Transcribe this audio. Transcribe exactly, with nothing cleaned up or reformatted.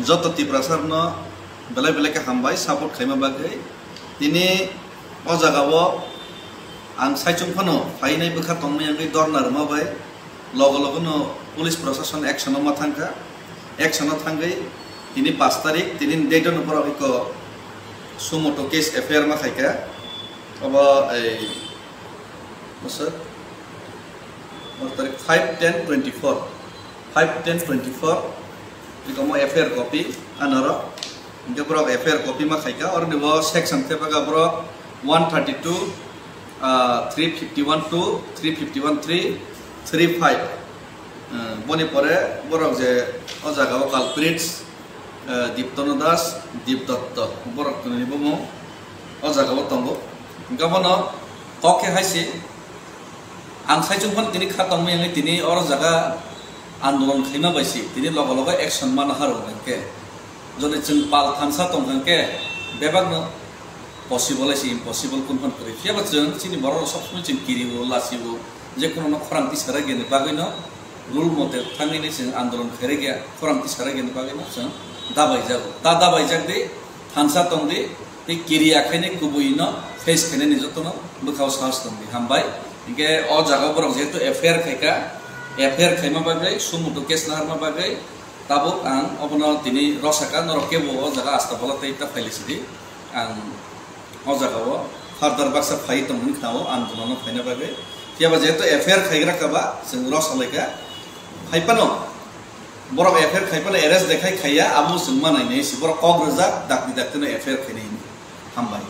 Joto Tiprasarno belai belai khe hambai support khaima bagwi. Tini o jagao ang saichung phano phainai bwkha tongmani bagwi dorna rwma bai logo logo no police prosason action o ma thangkha. Action o thangwi tini pash tarik, tini date no borok iko sumo to case F I R ma khaikha. Obo ei bosor, bosor tarik five ten twenty four, five ten twenty four, iko mo F I R copy anoro. Hingke borok F I R copy ma khaika, oro ni bo section tepaga borok one thirty two, three fifty one two, three fifty one three, three five. Boni pore borok je o jaga o culprits, Diptono Das, Dipdotto, borok tini bo mo o jaga o tongo. Hingke bono kok khe hai se ang saichung phano tini kha tongmani tini oro jaga andolon khaima bai se tini logo logo action mana haro hingke. Jodi chwng pal thansa tong hingke bebakno possible hai se impossible kun phano kwrwi. Phiya ba chwng chini borok rok sob somoi chwng kiri o, lasi o, je kuno no khorang tisarwi gini bagwi no role model thangwi ni chwng andolon khairwi ya, khorang tisarwi gini bagwi no chwng dabai jago. Ta dabai jak di, thansa tong di, tei kiri ya khaini kubui no face khainani joto no bwkha o sahas tong di. Hambai. Hingke o jaga borok jehetu F I R khaika, F I R khaima bagwi, sumo to case narma bagwi, tabuk ang obono tini rosaka, norok kebo o jaga asta bola tei ta phailai sidi. Ang o jaga o further baksa phai tong hwn kha o andolon o phaina bagwi. Phiya ba jehetu F I R khaigra kha ba chwng rosa lai kha. Hai phano borok F I R khai phano arrest de khai khaiya, amo chwng ma nai nai si borok kok rwjak dakti dakti no F I R khainai hini. Hambai.